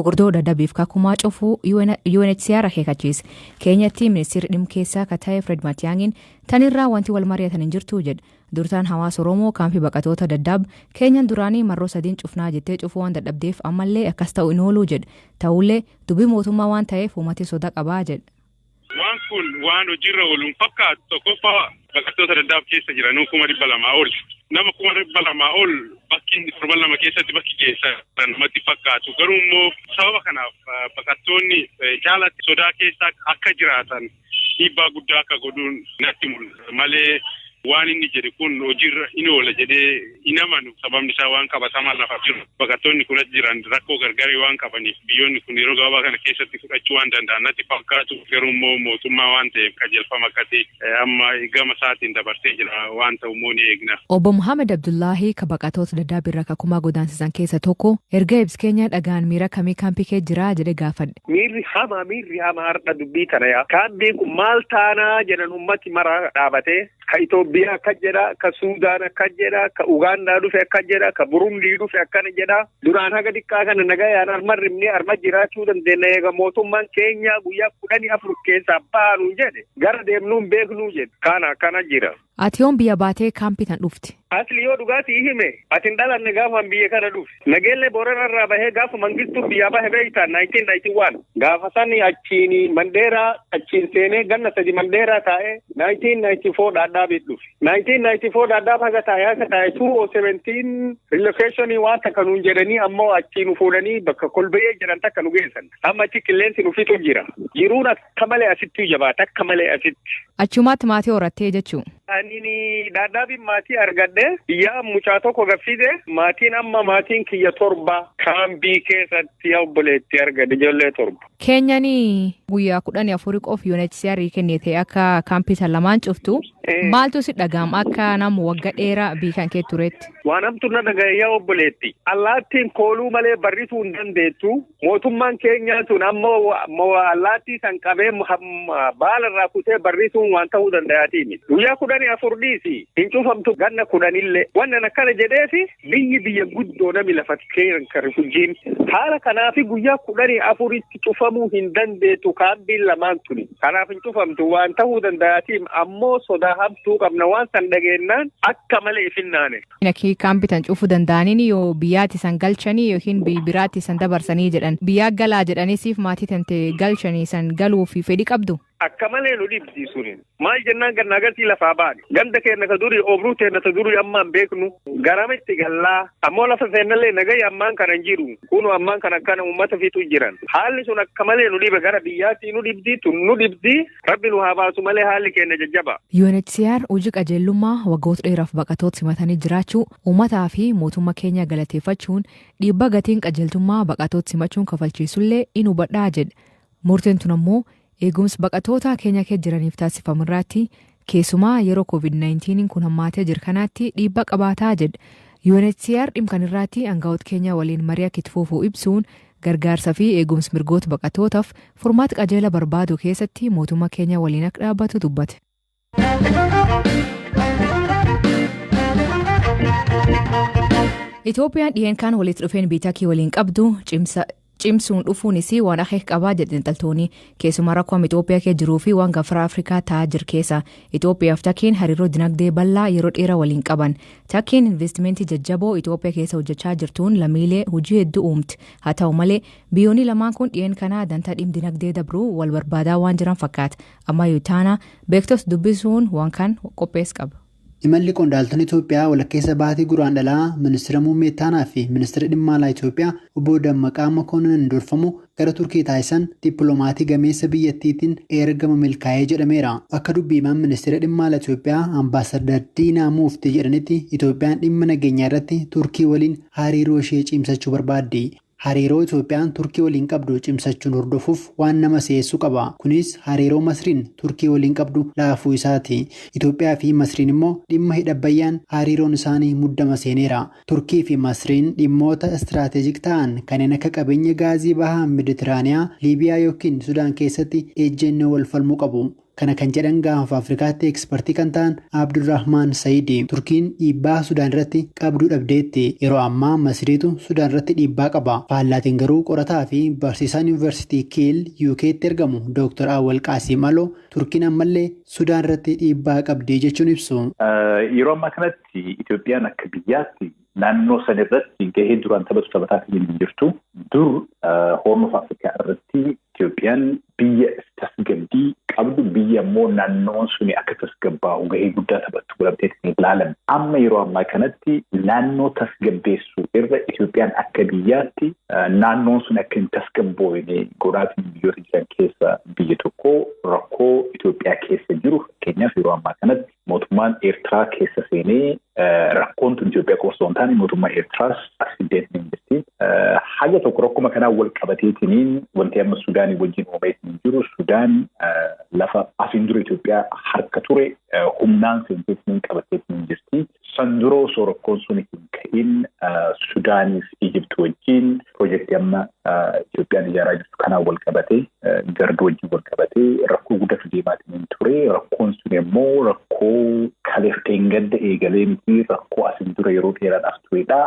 Gurguddoo Dadhabiif Kakumaa cufuu UNHCR akeekkachiise. Keenyatti ministeerri dhimma keessaa kan ta'e Fred Matiyaangiin tanirraa wanti wal mari'atan hin jirtu jedhe. Durtaan hawaasa Oromoo kaampii baqatoota Daddaab Keenyan duraanii marroo sadiin cufnaa jettee cufuu waan dadhabdeef ammallee akkas ta'u hin ooluu jedhe. Ta'ullee dubbii mootummaa waan ta'eef uummati soda qabaa jedhe. Waan kun waan hojiirra oolu hin fakkaatu. Tokkoffaa, baqattoota Daddaab keessa jiranuu 200,000 ol. Nama 200,000 ol bakki torban 2 keessatti bakki geessan namatti fakkaatu. Garuu immoo sababa kanaaf baqattoonni caalatti sodaa keessa akka jiraatan dhiibbaa guddaa akka godhuun natti mul'ata malee, waan inni jedhe kun hojiirra hin oola jedhee hin amanu. Sababni isaa, waan qabatamaa lafa jiru, baqattoonni kun as jiran rakkoo gargarii waan qabaniif, biyyoonni kun yeroo gabaabaa kana keessatti fudhachuu waan danda'an natti fakkaatu. Garuu immoo mootummaa waan ta'eef qajeelfama akkasii amma gama isaatiin dabarsee jira, waan ta'u immoo ni eegna. Obbo Muhammad Abdullaahii ka baqatoota Daddaab irraa Kakumaa godaansisan keessa tokko, erga ibs keenya dhagaan miira kamii kaampii kee jira jedhe gaafadhe. Miirri hamaa, miirri hamaa har'a dubbii tana yaa. Kaambiin kun maal taanaa jedhan. Ummati mara dhaabatee, ka Itoophiyaa akka jedha, ka Suudaan akka jedha, ka Ugaandaa dhufe akka jedha, ka Burundii dhufe akkana jedha. Duraan haga xiqqaa kana nagayaan arma rimnee arma jiraachuu dandeenya. Eega mootummaan keenyaa guyyaa 14 keessaa baanu jedhe, gara deemnuun beeknuu jedhe. Kana akkana jira. Ati yoom biyya baatee kaampii tan dhufte? Asli yoo dhugaatii hime, ati hin dhalanne gaafan biyya kana dhufe. Nageellee Boorana irraa bahee gaafa Mangistuun biyyaa bahe beektaa, 1991. Gaafa sani achiin Mandheeraa achiin seenee ganna 3 Mandheeraa taa'ee 1994 Dhaadhaabii dhufe. 1994 Dhaadhaab haga taa'e 2017 relocationii waan takka nuun jedhanii, ammoo achii nu fuudhanii bakka Kolbayee jedhan takka nu geessan. Amma achi qilleensi nu fixu jira. Jiruun akka malee asitti jabaata, akka malee asitti. Achumaatti maatii horattee jechuu? Ani Dhaadhaabiin maatii argadhe, biyya mucaa tokko gaffise. Maatiin amma maatiin kiyya torba kaambii keessatti obboleetti argadhe, ijoollee 7. Keenyaan guyyaa 14 qof UNHCR kennite akka kaampii san lamaan cuftu. Maaltu si dhaga'ama akka nama waggaa dheeraa biyya kan kee turetti? Waan hamtu na dhaga'e, yaa obboleetti. Allaattiin kooluu malee barrisuu hin dandeettu. Mootummaan keenyaa sun ammoo allaattii san qabee baala irraa kutee barrisuun waan ta'uu danda'aati miti. Guyyaa 14 dhiisi, hin cufamtu ganna 10llee. Wannan akkana jedheefi, biyyi biyya guddoo, nami lafa keeran ka refugeen. Haala kanaafi guyyaa 14tti cufamuu hin dandeettu kaambiin lamaan tuni. Kanaaf hin cufamtu, waan ta'uu danda'aati, ammoo sodaa hamtuu qabna. Waan san dhageennaan akka malee ifinnaane. Akki kaampii tan cufuu danda'aniin yoo biyyaatti san galchanii yookiin biraatti san dabarsanii jedhan, biyyaa galaa jedhanii siif maatii tante galchanii san galuu fi fedhii qabdu. Akka malee nu dhibdi suni. Maal jennaan, ganna agartii lafaa baane. Ganda keenya ka durii, obruu teenya ta durii ammaan beeknu. Garamitti gallaa. Ammoo lafa seennallee nagayi ammaan kana hin jiru. Kunu ammaan kana akkana uummata fixu jiran. Haalli sun akka malee nu dhibe, gara biyyaatti nu dhibdi, tun nu dhibdi. Rabbi nu haa baasu malee haalli keenya jajjaba. UNHCR hojii qajeelummaa waggoota dheeraaf baqatoota simatanii jiraachuu uummataa fi mootummaa keenya galateeffachuun, dhiibbaa gatiin qajeeltummaa baqatoota simachuun kafalchiisullee in hubadhaa jedhe. Murteen tun ammoo eegumsa baqatoota keenya keessa jiraniif taasifamu irratti, keessumaa yeroo COVID-19 kun hammaatee jiru kanaatti dhiibbaa qabaataa jedhe. UNHCR dhimma kan irratti aangawoota keenya waliin marii akka itti fufuu ibsuun, gargaarsa fi eegumsa mirgoota baqatootaaf furmaata qajeela barbaadu keessatti mootummaa keenya waliin akka dhaabbatu dubbate. Itoophiyaan dhiyeen kan walitti dhufeen biitakii waliin qabdu cimsuun dhufuunis waan akeeka qabaa jedhe xiinxaltoonni. Keessumaa rakkoo amma Itoophiyaa keessa jiruu fi waan gaanfa Afrikaa ta'aa jiru keessa Itoophiyaaf Tarkiin hariiroo dinagdee bal'aa yeroo dheeraa waliin qaban. Tarkiin investimentii jajjaboo Itoophiyaa keessa hojjechaa jirtuun lammiilee hojii hedduu uumti. Haa ta'u malee, biyyoonni lamaan kun dhiyeen kana dantaa dhimma dinagdee dabruu wal barbaadaa waan jiran fakkaata. Ammayyuu taana beektos dubbisuun waan kan qophees qaba. Imalli qondaaltonni Itoophiyaa walakkeessa baatii Guraandhalaa ministeera muummee ittaanaa fi ministeera dhimma alaa Itoophiyaa obbo Dammaqaa Mokonnin durfamu gara Turkii taasisan dippiloomatii gameessa biyyattiitiin ergama milkaa'ee jedhameera. Akka dubbiimaan ministeera dhimma alaa Itoophiyaa Ambaasadar Diinaa Muuftii jedhanitti, Itoophiyaan dhimma nageenyaa irratti Turkii waliin hariiroo ishee cimsachuu barbaaddi. Hariiroo Itoophiyaan Turkii waliin qabdu cimsachuun hordofuuf waan nama si'eessuu qaba. Kunis hariiroo Masriin Turkii waliin qabdu laafuu isaati. Itoophiyaa fi Masriin immoo dhimma hidha Abbayyaan hariiroon isaanii muddama seeneera. Turkii fi Masriin dhimmoota strategic ta'an kanneen akka qabeenya gaazii bahaa Meditiraaniyaa, Liibiyaa yookiin Sudaan keessatti ejjennoo wal falmuu qabu. Kana kan jedhan gaanfa Afrikaatti ekspertii kan ta'an Abdurrahmaan Sayidi. Turkiin dhiibbaa Sudaan irratti qabduu dhabdeetti. Yeroo ammaa Masriitu Sudaan irratti dhiibbaa qaba. Faallaatiin garuu qorataa fi barsiisaan Yuunivarsiitii Kiil UK'tti argamu Dr. Awwal Qaasim Aloo Turkiin ammallee Sudaan irratti dhiibbaa qabdii jechuun ibsu. Yeroo ammaa kanatti Itoophiyaan akka biyyaatti naannoo san irratti gahee duraan taphatu taphataa hin jirtu. Dur Horn of Africa irratti Itoophiyaan biyya tasgabbii qabdu, biyya immoo naannoon suni akka tasgabbaa'u gahee guddaa taphattu godhamtee ilaalan. Amma yeroo ammaa kanatti naannoo tasgabbeessuu irra Itoophiyaan akka biyyaatti naannoon sun akka hin tasgabbooyne godhaatiin biyyoota jiran keessa biyya tokko. Rakkoo Itoophiyaa keessa jiru, fakkeenyaaf yeroo ammaa kanatti mootummaan Eertiraa keessa seenee, rakkoon tun Itoophiyaa qofa osoo hin taane mootummaa Eertiraas as fiddeetiin hin jirti. Haga tokko rakkuma kanaan wal qabateetiniin wanti amma Sudaanii wajjin uumeetiin jiru, Sudaan lafa asiin dura Itoophiyaa harka ture humnaan seenteetiin qabateetiin jirti. San dura osoo rakkoon sun hin ka'in Sudaaniif Ijipt wajjin piroojeektii amma Itoophiyaan ijaaraa jirtu kanaan wal qabatee, GERD wajjin wal qabatee rakkoo guddatu deemaatiin ture. Rakkoon sun immoo rakkoo kaleef dheengadda eegalee miti, rakkoo asiin dura yeroo dheeraadhaaf turedha.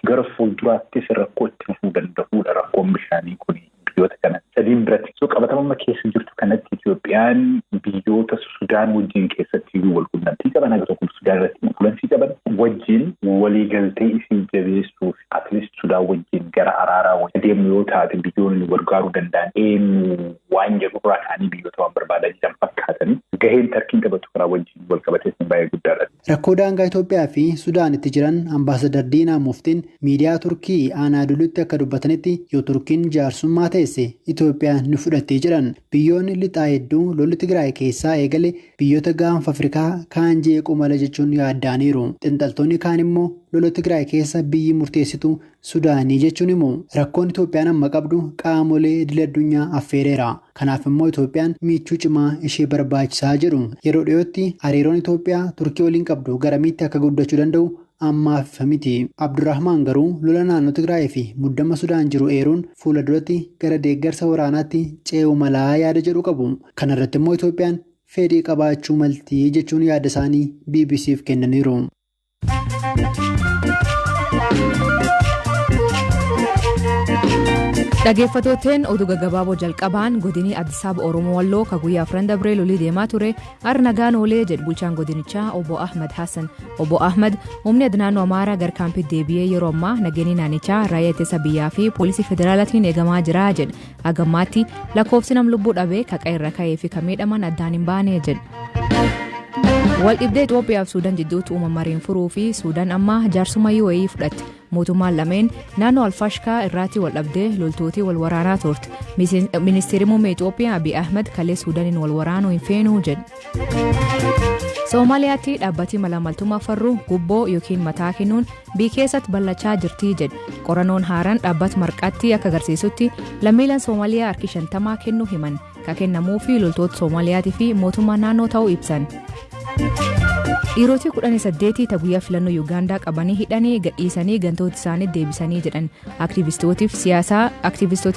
Gara fuulduraattis rakkoo itti fufuu danda'udha rakkoon bishaanii kun biyyoota kana sadiin biratti. So qabatamama keessa jirtu kanatti Itoophiyaan biyyoota Sudaan wajjin keessatti iyyuu wal quunnamtii qaban, haga tokko Sudaan irratti influence qaban wajjin waliigaltee isii jabeessuuf, at least Sudaan wajjin gara araaraa deemu yoo taate biyyoonni gargaaruu danda'an eenyu waan jedhu irraa ka'anii biyyoota waan barbaadaa jiran fakkaatanii, gaheen Tarkiin taphatu karaa wajjin wal qabatee baay'ee guddaadha. Rakkoo daangaa Itoophiyaa fi Sudaan itti jiran Ambaasadar Diinaa Muftiin miidiyaa Turkii Aanaadulitti akka dubbatanitti, yoo Turkiin jaarsummaa teesse Itoophiyaan ni fudhattee jedhan. Biyyoonni lixaa hedduu lolli Tigraay keessaa eegale biyyoota gaanfa Afrikaa kaan jeequu mala jechuun yaadda'aniiru. Xiinxaltoonni kaan immoo lola Tigraay keessa biyyi murteessitu Sudaanii jechuun himu. Rakkoon Itoophiyaan amma qabdu qaamolee idil addunyaa affeereera. Kanaaf immoo Itoophiyaan miichuu cimaa ishee barbaachisaa jedhu. Yeroo dhiyootti hariiroon Itoophiyaa Turkii waliin qabdu garamitti akka guddachuu danda'u ammaaf miti. Abdurrahmaan garuu lola naannoo Tigraay fi muddama Sudaan jiru eeruun fuula duratti gara deeggarsa waraanaatti ce'uu malaa yaada jedhu qabu. Kana irratti immoo Itoophiyaan fedhii qabaachuu maltii jechuun yaada isaanii BBCf kennaniiru. Dhaggeeffattooteen, oduu gaggabaaboo jalqabaan godinii Addis Ababa Oromoo Walloo ka guyyaa afran dabree lolii deemaa ture har'a nagaan oolee jedhu bulchaan godinichaa obbo Ahmad Hassan. Obbo Ahmad humni adda naannoo Amaaraa gara kaampii deebi'ee yeroo ammaa nageenyi naannichaa raayyaa ittisa biyyaa fi poolisii federaalaatiin eegamaa jira jedha. Hagammaatti lakkoofsi nam lubbuu dhabee, ka irra ka'ee fi ka miidhaman addaan hin baane jedha. Waldhibdee Itoophiyaa fi Suudaan jidduutti uumama mariin furuu fi Suudaan amma jaarsummaa UAE fudhatte. Mootummaan lameen naannoo Alfaashkaa irraatti wal dhabdee loltootii wal waraanaa turte. Ministeerri muummee Itoophiyaa Abiy Ahmed kalee Suudaaniin wal waraanuu hin feenuu jedhe. Soomaaliyaatti dhaabbatii malaammaltummaa farruu gubboo yookiin mataa kennuun biyya keessatti bal'achaa jirti jedhe. Qorannoon haaraan dhaabbata marqaatti akka agarsiisutti lammiileen Soomaaliyaa harki 50 kennuu himan. Ka kennamuu fi loltoota Soomaaliyaatii fi mootummaa naannoo ta'uu ibsan. Dhiirotii 18 ta guyyaa filannoo Yuugaandaa qabanii hidhanii gadhiisanii gantoota isaanii deebisanii jedhan. Aktiivistootii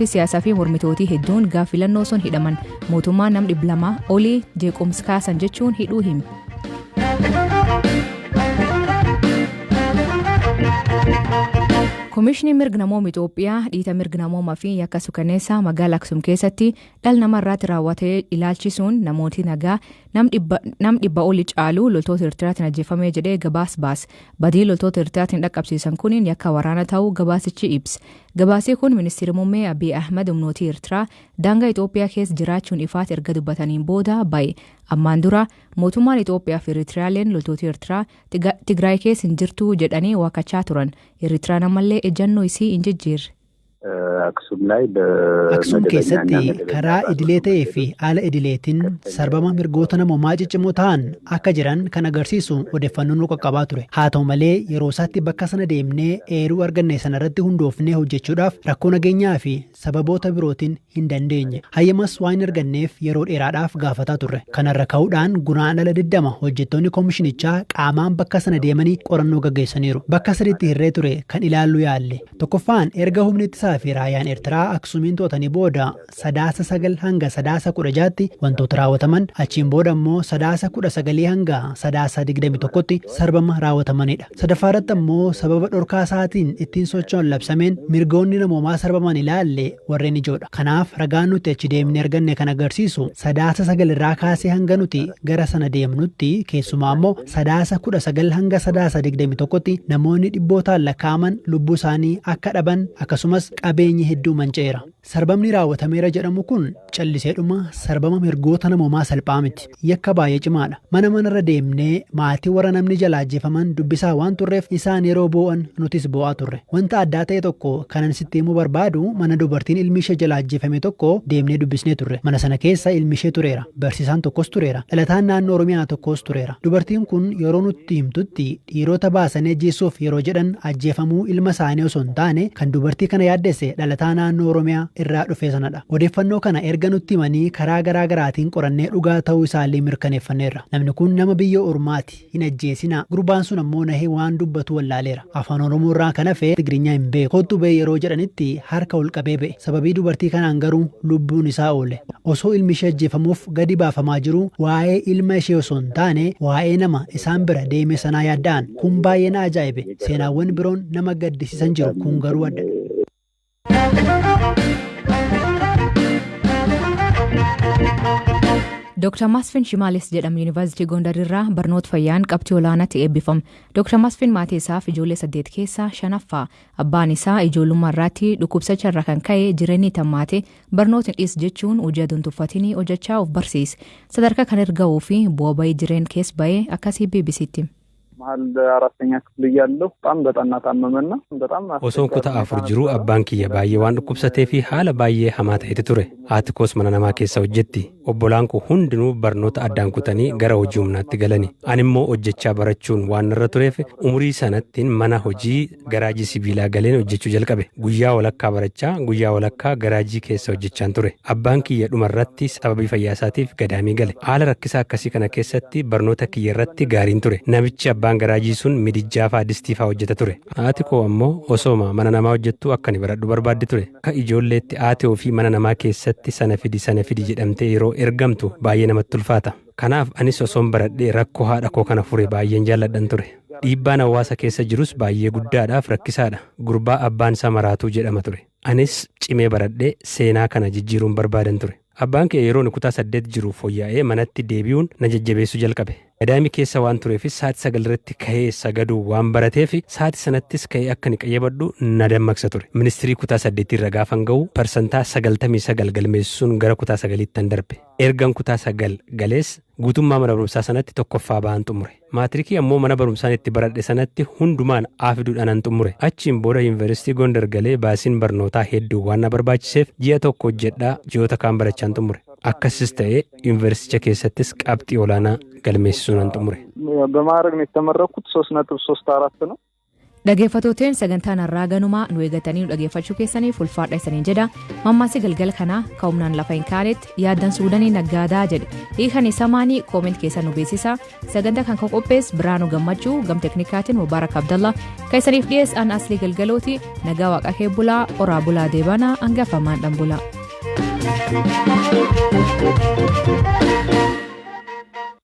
siyaasaa fi mormitootii hedduun gaaf filannoo sun hidhaman. Mootummaan nam 200 olii jeequmsa kaasan jechuun hidhuu hime. Komishinii mirga namooma Itoophiyaa dhiita mirga namoomaa fi yakka sukaneessaa magaalaa Aksum keessatti dhala namaa irratti raawwatee ilaalchisuun namooti nagaa nam 100 oli caalu loltoota Eertiraatiin ajjeefamee jedhee gabaas baase. Badii loltoota Eertiraatiin dhaqqabsiisan kuniin yakka waraana ta'uu gabaasichi ibsa. Gabaasii kun ministeerri muummee Abiy Ahmed humnootii Eertiraa daangaa Itoophiyaa keessa jiraachuun ifaatti erga dubbataniin booda ba'e. Ammaan dura mootummaan Itoophiyaa fi Eritiriyaaleen loltoota Eertiraa Tigraay keessa hin jirtu jedhanii waakachaa turan. Eritiraan ammallee ejjannoo isii hin jijjiirre. Aksuum keessatti karaa idilee ta'ee fi haala idileetiin sarbama mirgoota namoomaa ciccimoo ta'an akka jiran kan agarsiisu odeeffannoon nu qaqqabaa ture. Haa ta'u malee, yeroo isaatti bakka sana deemnee eeruu arganne sanarratti hundoofnee hojjechuudhaaf rakkoo nageenyaa fi sababoota birootiin hin dandeenye. Hayyamas waan hin arganneef yeroo dheeraadhaaf gaafataa turre. Kanarra ka'uudhaan Guraandhala 20 hojjettoonni koomishinichaa qaamaan bakka sana deemanii qorannoo gaggeessaniiru. Bakka sadiitti hirree ture kan ilaallu yaalle. Tokkoffaan, erga humni ittisaa Itoophiyaa fi raayyaan Eertiraa Aksuumiin to'atanii booda Sadaasa 9 hanga Sadaasa 16tti wantoota raawwataman, achiin booda immoo Sadaasa 19 hanga Sadaasa 21tti sarbama raawwatamanidha. Sadaffaa irratti ammoo sababa dhorkaa sa'aatiin ittiin socho'an labsameen mirgoonni namoomaa sarbaman ilaalle warreen ijoodha. Kanaaf ragaan nuti achi deemnee arganne kan agarsiisu Sadaasa 9 irraa kaasee hanga nuti gara sana deemnutti, keessumaa ammoo Sadaasa 19 hanga Sadaasa 21tti namoonni dhibbootaan lakkaa'aman lubbuu isaanii akka dhaban, akkasumas qabeenyi hedduu manca'eera. Sarbamni raawwatameera jedhamu kun calliseedhuma sarbama mirgoota namoomaa salphaa miti. Yakka baay'ee cimaadha. Mana manarra deemnee maatii warra namni jalaa ajjeefaman dubbisaa waan turreef isaan yeroo boo'an nutis boo'aa turre. Wanta addaa ta'e tokko kanan sitti himuu barbaadu, mana dubartiin ilmi ishee jalaa ajjeefame tokko deemnee dubbisnee turre. Mana sana keessa ilmi ishee tureera. Barsiisaan tokkos tureera. Dhalataan naannoo Oromiyaa tokkos tureera. Dubartiin kun yeroo nutti himtutti dhiirota baasanii ajjeesuuf yeroo jedhan ajjeefamuu ilma isaanii osoo hin taane kan dubartii kana yaaddesse dhalataa naannoo Oromiyaa irraa dhufe sanadha. Odeeffannoo kana erga nutti himanii karaa garaa garaatiin qorannee dhugaa ta'uu isaallee mirkaneeffanneerra. Namni kun nama biyya ormaati, hin ajjeesinaa. Gurbaan sun ammoo nahee waan dubbatu wallaaleera. Afaan Oromoo irraa kan hafe Tigirinya hin beeku. Kottu ba'e yeroo jedhanitti harka ol qabee ba'e. Sababii dubartii kanaan garuu lubbuun isaa oole. Osoo ilmi ishee ajjeefamuuf gadi baafamaa jiru waa'ee ilma ishee osoo hin taane waa'ee nama isaan bira deeme sanaa yaadda'an. Kun baay'ee na ajaa'ibe. Seenaawwan biroon nama gaddisiisan jiru. Kun garuu addadha. Dr. Masfin Shimalis jedhamu Yuunivarsiitii Gondar irraa barnoota fayyaan qabxii olaanaatti eebbifame. Dr. Masfin maatii isaaf ijoollee saddeet keessaa shanaffaa. Abbaan isaa ijoollummaa irraatti dhukkubsacha irra kan ka'e jireenyi tammaate barnoota dhiis jechuun hojii aduun tuffatinii hojjechaa of barsiise. Sadarkaa kan erga ga'uu fi bu'aa bahii jireen keessa ba'ee akkasii BBCtti. መሀል አራተኛ ክፍል እያለሁ በጣም በጠና ታመመና በጣም Osoon kutaa afur jiruu abbaan kiyya baay'ee waan dhukkubsatee fi haala baay'ee hamaa ta'etu ture. Haati koos mana namaa keessa hojjetti. Obbolaan koo hundinuu barnoota addaan kutanii gara hojii humnaatti galani. Ani immoo hojjechaa barachuun waan narra tureef umurii sanattiin mana hojii garaajii sibiilaa galeen hojjechuu jalqabe. Guyyaa walakkaa barachaa, guyyaa walakkaa garaajii keessa hojjechaan ture. Abbaan kiyya dhumarratti sababii fayyaa isaatiif gadaamii gale. Haala rakkisaa akkasii kana keessatti barnoota kiyya irratti gaariin ture. Namichi abbaan garaajii sun midijjaa faa distii faa hojjeta ture. Haati koo ammoo osooma mana namaa hojjettu akka ani baradhu barbaaddi ture. Akka ijoolleetti haati ofii mana namaa keessatti sana fidi, sana fidi jedhamtee yeroo ergamtu baay'ee namatti ulfaata. Kanaaf anis osoon baradhee rakkoo haadha koo kana fure baay'een jaalladhan ture. Dhiibbaan hawaasa keessa jirus baay'ee guddaadhaaf rakkisaadha. Gurbaa abbaan isaa maraatuu jedhama ture. Anis cimee baradhee seenaa kana jijjiiruun barbaadan ture. Abbaan kee yeroo ani kutaa 8 jiru fooyya'ee manatti deebi'uun na jajjabeessuu jalqabe. Gadaamii keessa waan tureefis sa'aatii 9 irratti ka'ee sagaduu waan barateef sa'aatii sanattis ka'ee akka ani qayyabadhu na dammaqsa ture. Ministirii kutaa 8 irra gaafan ga'u parsantaa 99 galmeessisuun gara kutaa 9ttan darbe. Ergan kutaa 9 galees guutummaa mana barumsaa sanatti tokkoffaa ba'an xumure. Maatirikii ammoo mana barumsaan itti baradhe sanatti hundumaan A fiduudhaanan xumure. Achiin booda Yuunivarsiitii Gondar galee baasiin barnootaa hedduu waan na barbaachiseef ji'a tokko hojjedhaa ji'oota kaan barachaan xumure. Akkasis ta'ee yuunivarsiiticha keessattis qabxii olaanaa galmeessisuunan xumure. በማዕረግ ነው የተመረኩት። 3.34 ነው። Dhaggeeffattooteen, sagantaan har'aa ganumaa nu eegatanii nu dhageeffachuu keessaniif ulfaadha isaniin jedha. Mammaasii galgala kanaa ka'umnaan lafa hin kaanetti yaaddan Suudanii naggaadaa jedhe. Hiikan isa maanii? Comment keessa nu beeksisa. Sagantaa kan qophees Biraanuu Gammachuu, gam teknikaatiin Mubaarak Abdallah, kan isaniif dhiyees an Aslii Galgalooti. Nagaa waaqa kee bulaa, oraa bulaa, deebanaa hangafamaan dhan bulaa.